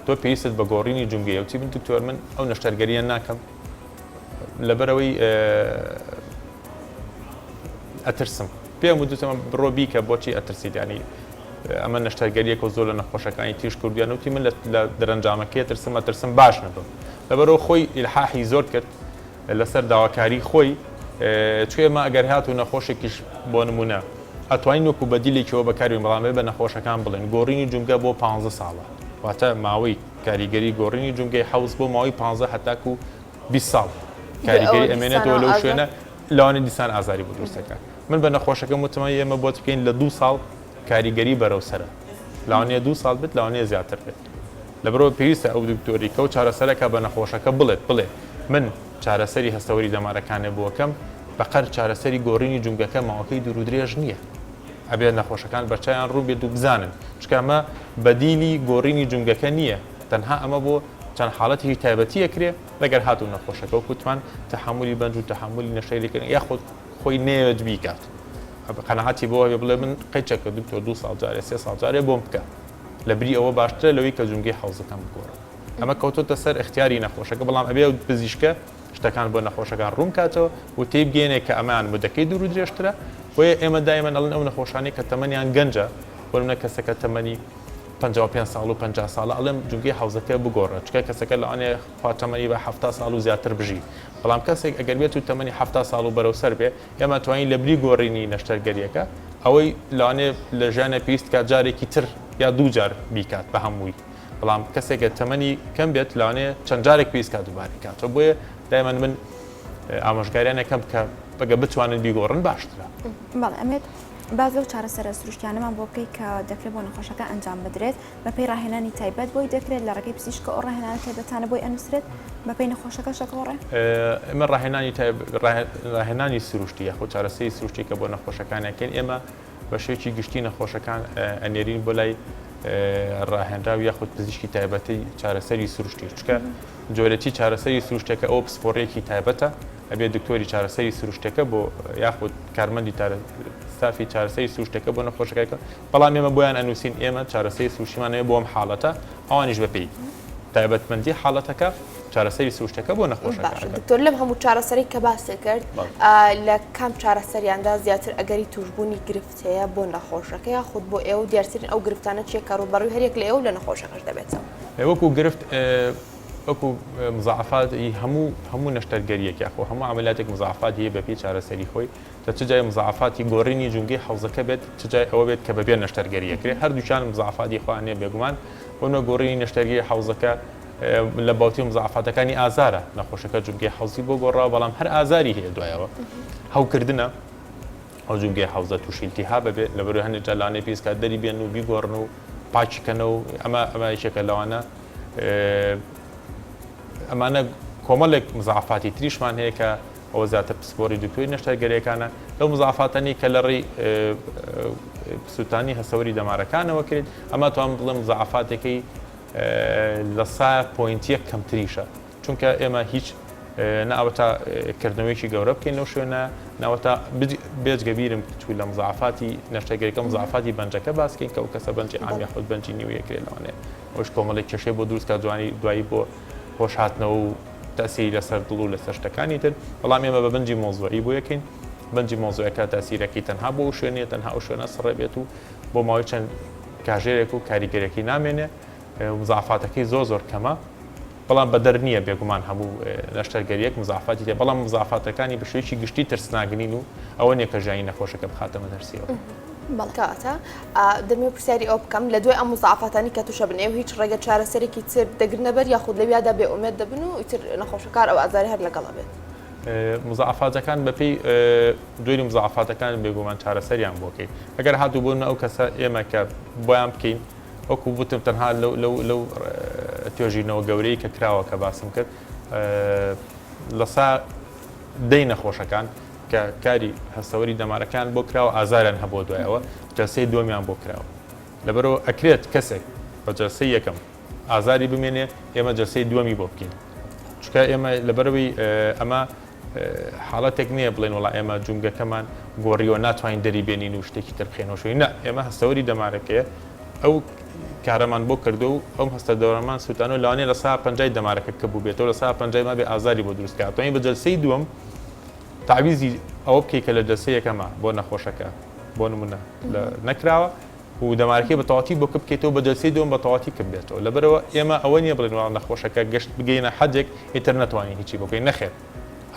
S2: تۆ پێویستت بە گۆڕینی جومگەیە وتی من دکتۆر من ئەو نەشتەرگەریە ناکەم لەبەرەوەی ئەترسم پێم وتم بڕۆ بیکە بۆچی ئەترسیت ینی ئەمە نەشتەرگەریەکە و زۆر لە نەخۆشەکانی تیش کردویان وتی من لە دەرەنجامەکەی ترسم ئەترسم باش نەبم لەبەرەوە خۆی ئیلحاحی زۆر کرد لەسەر داواکاری خۆی چ ئێمە ئەگەر هات و نەخۆشێکیش بۆ نمونە ئەتوانین وەکو بەدیلێکەوە بەکاربین بەڵام بە نەخۆشەکان بڵێن گۆڕینی جومگە بۆ 15 ساڵە واتە ماوەی کاریگەری گۆڕینی جومگەی حەوز بۆ ماوەی 15 هەتاکو 20 ساڵ کاریگەری ئەمێنێتەوە لەو شوێنە لەوانەیە دیسان ئازاری بۆ دروست دەکات. من بە نەخۆشەکەم وتم ئێمە بۆت بکەین لە دوو ساڵ کاریگەری بەرەو سەرە. لەوانەیە دوو ساڵ بێت لەوانەیە زیاتر بێت. لەبەرئەوە پێویستە ئەو دکتۆری کەو چارەسەرەکە بە نەخۆشەکە بڵێت بڵێ من چارەسەری هەستەوەری دەمارەکانێ بۆکەم بەقەر چارەسەری گۆڕینی جومگەکە ماوەکەی دوور و درێژ نییە. ئەبێت نەخۆشەکان بەرچاویان ڕوون بێت و بزانن چونکە ئەمە بەدیلی گۆڕینی جومگەکە نییە تەنها ئەمە بۆ چەند حاڵەتێکی تایبەتی ئەکرێ. ئەگەر هاتوو نەخۆشەکە وەک وتمان تەحەمولی بەنج و تەحەمولی نەشتەرگەریکردن یاخود خۆی نەیەوێت بیکات قەناعەتی بۆ هەبێ بڵێ من قەیچەکە دکتۆر دوو ساڵ جارێ سێ ساڵ جارێ بۆم بکە لە بری ئەوە باشترە لەوەی کە جومگەی حەوزەکەم بگۆڕم ئەمە کەوتۆتە سەر ئیختیاری نەخۆشەکە بەڵام ئەبێ ئەو پزیشکە شتەکان بۆ نەخۆشەکان ڕوون کاتەوە و تێی بگەیەنێ کە ئەمەیان مدەکەی دوور و درێژترە بۆیە ئێمە دایمەن ئەڵێن ئەو نەخۆشانەی کە تەمەنیان گەنجە بۆ نمونە کەسەکە تەمەنی 55 ساڵ و 50 ساڵە ئەڵێم جومگەی حەوزەکە بگۆڕە چونکە کەسەکە لەوانەیە خوا تەمەنی بە 70 ساڵ و زیاتر بژی بەڵام کەسێک ئەگەر بێت و تەمەنی 70 ساڵ و بەرەو سەر بێ ئێمە توانین لە بری گۆڕینی نەشتەرگەریەکە ئەوەی لەوانەیە لە ژیانە پێویست کات جارێکی تر یا دوو جار بیکات بە هەمووی بەڵام کەسێکە تەمەنی کەم بێت لەوانەیە چەند جارێک پێویست کات دووبارەی کاتەوە بۆیە دایمەن من ئامۆژگاریان ئەکەم کە ئەگەر بتوانن بیگۆڕن باشترە.
S1: بەڵێ ئەمێت باس لەو چارەسەرە سروشتیانەمان بۆ بکەیت کە دەکرێت بۆ نەخۆشەکە ئەنجام بدرێت بەپێی ڕاهێنانی تایبەت بۆی دەکرێت لە ڕێگەی پزیشکە ئەو ڕاهێنانە تایبەتانە بۆی ئەنووسرێت بەپێی نەخۆشەکەش ئەگۆڕێ؟
S2: ئێمە ڕاهێنانی ڕاهێنانی سروشتی یاخود چارەسەری سروشتی کە بۆ نەخۆشەکان ئەکەین ئێمە بە شێوەیەکی گشتی نەخۆشەکان ئەنێرین بۆ لای ڕاهێنراو یاخود پزیشکی تایبەتی چارەسەری سروشتی چکە جۆرەتی چارەسەری سروشتەکە ئەو پسپۆڕیەکی تایبەتە ئەبێت دکتۆری چارەسەری سروشتەکە بۆ یاخود کارمەندی ستافی چارەسەری سروشتەکە بۆ نەخۆشەکەەکە بەڵام ئێمە بۆیان ئەنووسین ئێمە چارەسەری سروشتیمان هەیە بۆ ئەم حاڵەتە ئەوانیش بەپێی. تایبەتمەندی حاڵەتەکە چارەسەری سروشتەکە بۆ نەخۆشەکە
S3: باشە دکتۆر لەم هەموو چارەسەری کە باست کرد لە کام چارەسەریاندا زیاتر ئەگەری توشبوونی گرفت هەیە بۆ نەخۆشەکە یاخود بۆ ئێوە دیارترین ئەو گرفتانە چیە کە ڕووبەڕووی هەریەک لە ئێوە لە نەخۆشەکەش دەبێتەوە؟
S2: وەکو گرفت وەکو مزاعفات هەموو هەموو نەشتەرگەریەک یاخۆ هەموو عملیاتێک مزاعفات هەیە بەپێی چارەسەری خۆی جا چ جای مزاعفاتی گۆڕینی جومگەی حەوزەکە بێت چ جای ئەوە بێت کە بەبێ نەشتەرگەری ئەکرێت هەردووکیان مزاعفاتی خۆیان هەیە بێگومان بۆ نمونە گۆڕینی نەشتەرگەری حەوزەکە لە باوترین مزاعفاتەکانی ئازارە نەخۆشەکە جومگەی حەوزی بۆ گۆڕاوە بەڵام هەر ئازاری هەیە دوایەوە هەوکردنە ئەو جومگەی حەوزە تووشی التهاب بێت لەبەرئەوەی هەندێک جار لەوانەیە پێویست کات دەری بێن و بیگۆڕن و پاکی کەنەوە ئەمە ئەمە یەکێکە لەوانە ئەمانە کۆمەڵێک مزاعفاتی تریشمان هەیە کە ئەوە زیاتر پسپۆری دکتۆری نەشتەرگەریەکانە لەو مزاعفاتەنی کە لە ڕێی سووتانی هەسەوەری دەمارەکانەوە کرێت ئەمە توان بڵێم مزاعفاتێکی لە سا point یەک کەمتریشە چونکە ئێمە هیچ ناوەتا کردنەوەیکی گەورە بکەین لەو شوێنە ناوەتا بێجگە بیرم چوو لە مزاعفاتی نەشتەرگەریەکە مزاعفاتی بەنجەکە باسکەین کە ئەو کەسە بەنجی عام یاخود بەنجی نیو یەکرێت لەوانەیە ئەوش کۆمەڵێک کێشەی بۆ دروست کات جوانی دوایی بۆ هۆش هاتنەوە و تەسیری لەسەر دڵ و لەسەر شتەکانی تر بەڵام ئێمە بە بەنجی مۆزوعی بۆ یەکەین بەنجی مۆزوعەکە تەسیرەکەی تەنها بۆ ئەو شوێنەیە تەنها ئەو شوێنە سڕێ بێت و بۆ ماوەی چەند کاژێرێک و کاریگەرەکەی نامێنێ مزافاتەکەی زۆر زۆر کەمە بەڵام بەدەر نییە بێگومان هەموو نەشتەرگەریەک مزافاتی تێ بەڵام مزافاتەکانی بە شێوەیەکی گشتی ترسناک نین و ئەوە نییە کە ژیانی نەخۆشەکە بخاتە مەترسیەوە.
S3: بەڵێ کەواتە دەمەوێت پرسیاری ئەوە بکەم لە دوای ئەم مزاعەفاتانی کە تووشە بن ئێوە هیچ ڕێگە چارەسەرێکی تر دەگرنە بەر یاخود لەویادا بێ ئومێد دەبن و ئیتر نەخۆشەکار ئەو ئازاری هەر لەگەڵ ئەبێت؟
S2: مزاعەفاتەکان بەپێی جۆری مزاعەفاتەکان بێگومان چارەسەریان بۆ کەین ئەگەر هاتوو بۆ ئەو کەسە ئێمە کە بۆیان بکەین وەکو وتم تەنها لەو لەو لەو توێژینەوە گەورەی کە کراوە کە باسم کرد لە سا دەی نەخۆشەکان کە کاری هەستەوەری دەمارەکان بۆ کراوە ئازاریان هەبووە دوایەوە جەلسەی دووەمیان بۆ کراوە لەبەرەوە ئەکرێت کەسێک بە جەلسەی یەکەم ئازاری بمێنێ ئێمە جەلسەی دووەمی بۆ بکەین چونکە ئێمە لەبەرەوەی ئەمە حاڵەتێک نییە بڵێن وڵا ئێمە جومگەکەمان گۆڕیوە ناتوانین دەری بێنین و شتێکی تر بخێنەوە شوێنی نا ئێمە هەستەوەری دەمارەکەیە ئەو کارەمان بۆ کردو و ئەم هەستە دەورەمان سووتانەوە لەوانەیە لە سا پەنجای دەمارەکە کە بوو بێتەوە لە سا پەنجای مابێ ئازاری بۆ دروست کات توانین بە جەلسەی دووەم تەعویزی ئەوە بکەی کە لە جەلسەی یەکەما بۆ نەخۆشەکە بۆ نمونە لە نەکراوە و دەمارەکەی بە تەواتی بۆ کپ بکەیتەوە بە جەلسەی دووەم بە تەواتی کپ بێتەوە لەبەرەوە ئێمە ئەوە نییە بڵێن وەڵا نەخۆشەکە گەشت بگەینە حەدێک ئیتر نەتوانین هیچی بۆ بکەین نەخێر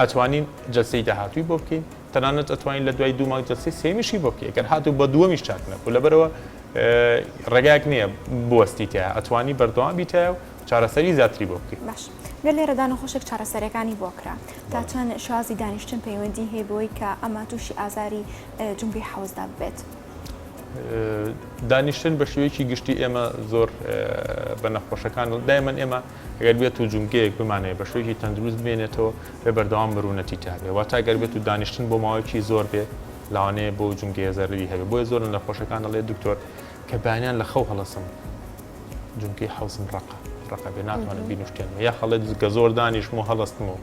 S2: ئەتوانین جەلسەی داهاتووی بۆ بکەین تەنانەت ئەتوانین لە دوای دوو مانگ جەلسەی سێیەمیشی بۆ بکەین گەر هاتوو بە دووەمیش چاک نەبوو لەبەرەوە ڕێگایەک نییە بوەستی تیا ئەتوانی بەردەوام بیتایە و چارەسەری زیاتری بۆ بکەیت.
S1: باش گەر لێرەدا نەخۆشێک چارەسەریەکانی بۆ کرا تا چەند شێوازی دانیشتن پەیوەندی هەیە بەوەی کە ئەمە تووشی ئازاری جومگەی حەوزدا ببێت؟
S2: دانیشتن بە شێوەیەکی گشتی ئێمە زۆر بە نەخۆشەکان دایمەن ئێمە ئەگەر بێت و جومگەیەک بمانەیە بە شێوەیەکی تەندروست بمێنێتەوە بێ بەردەوام مرونەتی تابێ واتە گەر بێت و دانیشتن بۆ ماوەیەکی زۆر بێ لەوانەیە بۆ جومگەیە زەرەری هەبێ بۆیە زۆر لە نەخۆشەکان ئەڵێ دکتۆر کە بەیانیان لە خەو هەڵەسم جومگەی حەوزم ڕەقە ڕەقە بێ ناتوانم بینوشتێنمەوە یا خەڵێ گە زۆر دانیشم و هەڵەستمەوە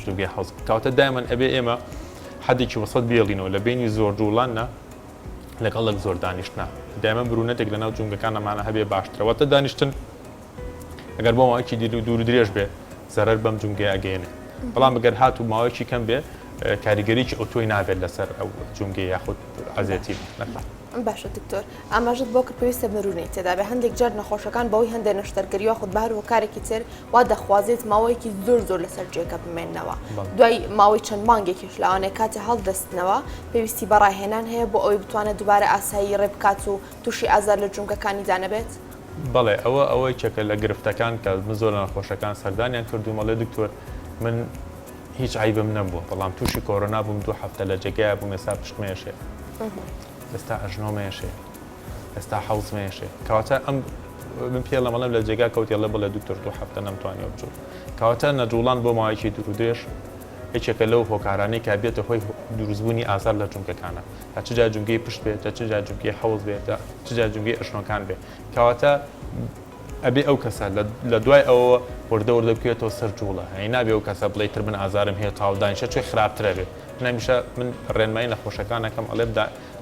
S2: جومگەی حەوز کەواتە دایمەن ئەبێ ئێمە حەدێکی وەسەت بێڵینەوە لە بینی زۆر جوڵان نا لەگەڵ لەک زۆر دانیشتنا دایمە مرونەتێک لەناو جومگەکانەمانە هەبێ باشترە واتە دانیشتن ئەگەر بۆ ماوەیەکی دیر و دوور و درێژ بێ زەرەر بەم جومگەیە ئەگەیەنێ بەڵام ئەگەر هات و ماوەیەکی کەم بێ کاریگەریی ئەوتۆی نابێت لەسەر ئەو جومگەیە یاخود ئەزێتی نەکات.
S3: باشە دکتۆر ئاماژەت بۆ کرد پێویستە مرونەی تێدا بێ هەندێک جار نەخۆشەکان بەوەی هەندێک نەشتەرگەری یاخود بە هەر هۆکارێکی تر وا دەخوازێت ماوەیەکی زۆر زۆر لەسەر جێگە بمێنەوە دوای ماوەی چەند مانگێکیش لەوانەیە کاتێ هەڵدەستنەوە پێویستی بە ڕاهێنان هەیە بۆ ئەوەی بتوانێت دووبارە ئاسایی ڕێ بکات و تووشی ئازار لە جومگەکانیدا نەبێت؟
S2: بەڵێ ئەوە ئەوە یەکێکە لە گرفتەکان کە من زۆر لە نەخۆشەکان سەردانیان کردووم ئەڵێ دکتۆر من هیچ عەیبم نەبووە بەڵام تووشی کۆرۆنا بووم دوو هەفتە لە جێگایە بووم ئێستا پشتم ئێشێ ئێستا ئەژنۆم ئێشێ ئێستا حەوزم ئێشێ کەواتە ئەم من پێڵم ئەڵێم لە جێگا کەوتی ئەڵێ بڵێ دکتۆر دوو هەفتە نەمتوانیوە بجوڵ کەواتە نەجوڵان بۆ ماوەیەکی دوور و درێژ یەکێکە لەو هۆکارانەی کە بێتە هۆی دروستبوونی ئازار لە جومگەکانە تا چ جا جومگەی پشت بێت تا چ جا جومگەی حەوز بێت تا چ جا جومگەی ئەژنۆکان بێت کەواتە ئەبێ ئەو کەسە لە دوای ئەوەوە وردە وردە بکەوێتەوە سەر جوڵە یانی نابێ ئەو کەسە بڵێ تر من ئازارم هەیە تاو دانیشە چۆی خراپترە بێ من هەمیشە من ڕێنمایی نەخۆشەکان ئەکەم ئەڵێم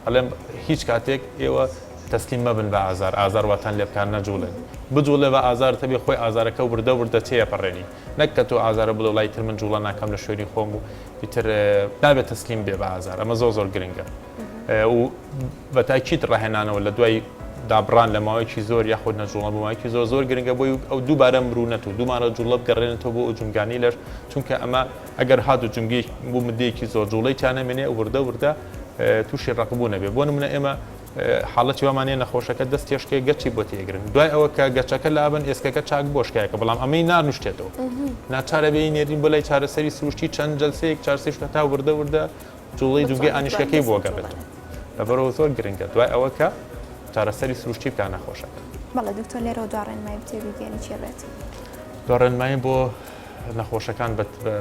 S2: ئەڵێم هیچ کاتێک ئێوە. تەسلیم مەبن بە ئازار، ئازار واتان لێ بکات نەجوڵێن. بجوڵێ بە ئازارت هەبێ خۆی ئازارەکە وردە وردە تێیەپەڕێنی. نەک کە تۆ ئازارە بڵێ وەڵا ئیتر من جوڵە ناکەم لە شوێنی خۆم و ئیتر نابێت تەسلیم بێ بە ئازار. ئەمە زۆر زۆر گرنگە. و بە تاکید ڕاهێنانەوە لە دوای دابڕان لە ماوەیەکی زۆر یاخود نەجوڵە بۆ ماوەیەکی زۆر زۆر گرنگە بۆی ئەو دووبارە مرونەت و دووبارە جوڵە بگەڕێنێتەوە بۆ ئەو جومگانەی لەش چونکە ئەمە ئەگەر هاتوو جومگەیەک بۆ مدەیەکی زۆر جوڵەی تیا نەمێنێ وردە وردە تووشی ڕەقبوون ئەبێ بۆ نمونە ئێمە حاڵەتی وامان هەیە نەخۆشەکە دەست تێشکێ گەچی بۆ تێگرن دوای ئەوە کە گەچەکە لابن ئێسکەکە چاک بۆ شکایەکە بەڵام ئەمەی نانوشتێتەوە ناچارە بێ نێرین بۆ لای چارەسەری سروشتی چەند جەلسەیەک چارەسەری تا وردە وردە جوڵەی جومگەی ئانیشکەکەی بۆ گەڕێتەوە لەبەرەوە زۆر گرنگە دوای ئەوە کە چارەسەری سروشتی بکە نەخۆشەکە.
S1: بەڵێ دکتۆر لێرەوە دوا ڕێنمایی بتێ بیگەیەنی چیە بێت؟
S2: دوا ڕێنمایی بۆ نەخۆشەکان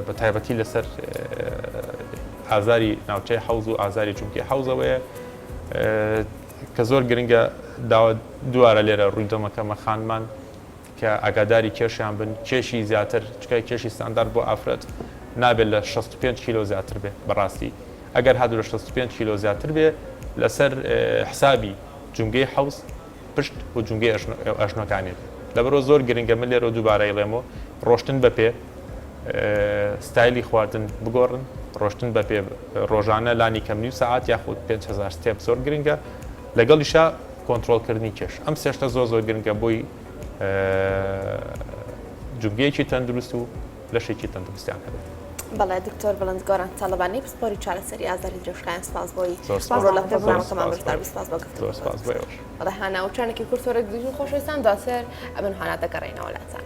S2: بە تایبەتی لەسەر ئازاری ناوچەی حەوز و ئازاری جومگەی حەوزەوەیە کە زۆر گرنگە داوا دووارە لێرە ڕووی دەمەکەمە خانمان کە ئاگاداری کێشیان بن کێشی زیاتر چکای کێشی ستاندارد بۆ ئافرەت نابێت لە 65 کیلۆ زیاتر بێ بەڕاستی ئەگەر هاتوو لە 65 کیلۆ زیاتر بێ لەسەر حسابی جومگەی حەوز پشت و جومگەی ئەژنۆکانی بێ لەبەرەوە زۆر گرنگە من لێرەوە دووبارە ئەیڵێمەوە ڕۆشتن بە پێ ستایلی خواردن بگۆڕن ڕۆشتن بە پێ ڕۆژانە لانی کەم نیو سەعات یاخود 5000 step زۆر گرنگە لەگەڵیشا کۆنترۆڵکردنی کێش ئەم سێشتە زۆر زۆر گرنگە بۆی جومگەیەکی تەندروست و لەشێکی تەندروستیان هەبێت.
S3: بەڵێ دکتۆر بڵند گۆران تاڵەبانی پسپۆری چارەسەری ئازاری درێژخایەن سپاس بۆی زۆر لە پرۆگرامەکەمان بەشدار بووی سپاس بۆ گفتوگۆ.
S2: زۆر سپاس بۆ ئێوەش.
S3: بەڵێ هانا و چەندێکی کورت وەرەگرین خۆشەویستان دواتر ئەمن هانا دەگەڕێینەوە لاتان.